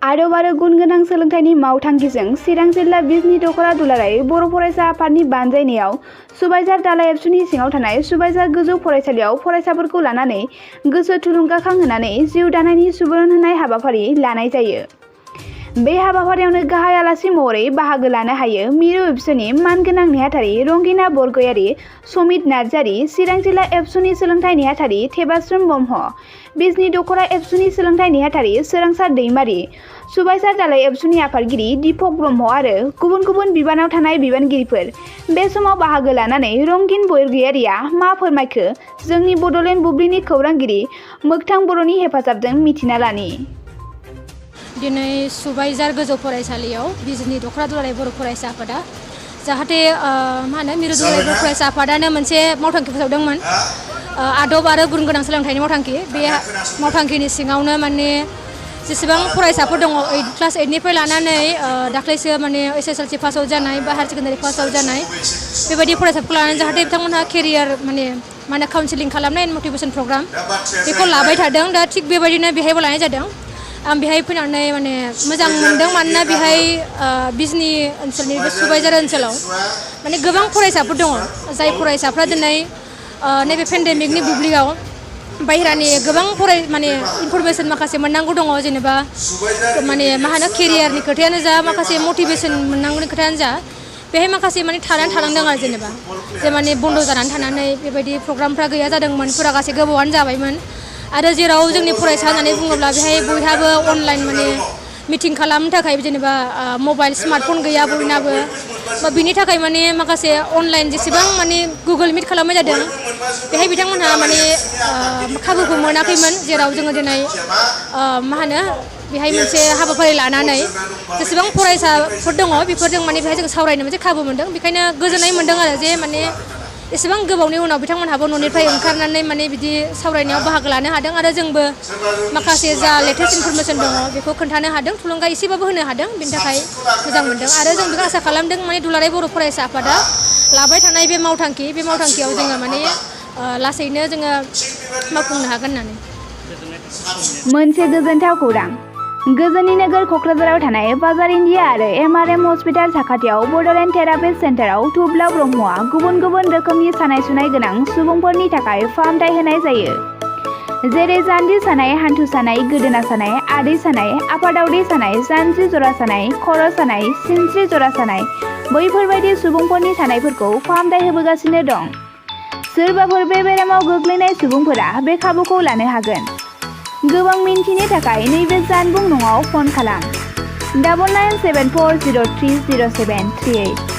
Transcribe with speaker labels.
Speaker 1: आदब आरो गुन गोनां सोलोंथाइनि मावथांखिजों चिरां जिल्ला बिजनी दख'रा दुलाराय बर' फरायसा आफादनि बानजायनायाव सुबाइजार दालाइ एबसुनि सिङाव थानाय सुबाइजार गोजौ फरायसालियाव फरायसाफोरखौ लानानै गोसो थुलुंगाखांहोनानै जिउ दानायनि सुबुरुन होनाय हाबाफारि लानाय जायो। बे हाबाफारियावनो गाहाय आलासि महरै बाहागो लानो हायो मिरु एबसुनि मानगोनां नेहाथारि रंगिना बरगयारी, समित नार्जारी, चिरां जिल्ला एबसुनि सोलोंथाइ नेहाथारि थेबास्रोम ब्रह्म, बिजनी दख'रा एबसुनि सोलोंथाइ नेहाथारि सोरांसार दैमारी, सुबाइजार दालाइ एबसुनि आफादगिरि दीपक ब्रह्म आरो गुबुन गुबुन बिबानाव थानाय बिबानगिरिफोर। बे समाव बाहागो लानानै रंगिन बरगयारीया मा फोरमायखो जोंनि बड'लेण्ड बुब्लिनि खौरांगिरि मोगथां बर'नि हेफाजाबजों मिथिना लानि।
Speaker 2: दिनै सुबाइजार गोजौ फरायसालियाव बिजनी दख'रा दुलाराय बर' फरायसा आफादा जाहाथे मिरु दुलाराय बर' फरायसा आफादानो मोनसे मावथांखि फोसावदोंमोन आदब आरो गुन गोनां सोलोंथाइनि मावथांखि। बे मावथांखिनि सिङावनो जेसेबां फरायसाफोर दङ क्लास 8निफ्राय लानानै दाख्लैसो SSLC पास आउट जानाय बा हायार सेकेन्डारि पास आउट जानाय बेबायदि फरायसाफोरखौ लानानै जाहाथे बिथांमोनहा केरियार काउन्सिलिं खालामनाय एन्ड मटिभेसन प्रग्राम बेखौ लाबाय थादों। दा थिग बेबायदिनो बेहायबो लानाय जादों। आं बेहाय फैनानै मोजां मोनदों मानोना बेहाय बिजनी ओनसोलनि बे सुबाइजार ओनसोलाव गोबां फरायसाफोर दङ जाय फरायसाफ्रा दिनै नैबे पेन्डेमिकनि बुब्लियाव बाहेरानि गोबां इनफरमेसन माखासे मोननांगौ दङ जेनेबा केरियारनि खोथायानो जा माखासे मटिभेसन मोननांगौनि खोथायानो जा बेहाय माखासे थानानै थालांदों आरो जेनेबा जे बन्द जानानै थानानै बेबायदि प्रग्रामफ्रा गैया जादोंमोन फुरा गासै गोबावानो जाबायमोन आरो जेराव जोंनि फरायसा होननानै बुङोब्ला बेहाय बयहाबो अनलाइन मिटिं खालामनो थाखाय जेनेबा मबाइल स्मार्टफन गैया बयनाबो बिनि थाखाय माखासे अनलाइन जेसेबां गुगल मिट खालामनाय जादों बेहाय बिथांमोनहा खाबुखौ मोनाखैमोन जेराव जोङो दिनै बेहाय मोनसे हाबाफारि लानानै जेसेबां फरायसाफोर दङ बेफोरजों बेहाय जों सावरायनो मोनसे खाबु मोनदों। बेखायनो गोजोननाय मोनदों आरो जे एसेबां गोबावनि उनाव बिथांमोनहाबो न'निफ्राय ओंखारनानै बिदि सावरायनायाव बाहागो लानो हादों आरो जोंबो माखासे जा लेटेस्ट इनफरमेसन दङ बेखौ खोन्थानो हादों, थुलुंगा एसेबाबो होनो हादों। बेनि थाखाय मोजां मोनदों आरो जों बेखौ आसा खालामदों दुलाराय बर' फरायसा आफादा लाबाय थानाय बे मावथांखियाव जोङो लासैनो जोङो मावफुंनो हागोन होननानै।
Speaker 1: मोनसे गोजोनथाव खौरां। गोजोननि नोगोर क'क्राझाराव थानाय बाजार इन्डिया आरो MRM हस्पिटाल साखाथियाव बड'लेण्ड थेरापिस्ट सेन्टाराव थुब्ला ब्रह्मआ गुबुन गुबुन रोखोमनि सानाय सुनाय गोनां सुबुंफोरनि थाखाय फाहामथाय होनाय जायो। जेरै जान्जि सानाय, हान्थु सानाय, गोदोना सानाय, आदै सानाय, आफादावदै सानाय, जानजि जरा सानाय, खर' सानाय, सिनस्रि जरा सानाय बैफोरबायदि सुबुंफोरनि सानायफोरखौ फाहामथाय होबोगासिनो दं। सोरबाफोर बे बेरामाव गोग्लैनाय सुबुंफोरा बे खाबुखौ लानो हागोन। गोबां मिन्थिनो थाखाय नैबे जानबुं नङाव फन खालाम 9974030738।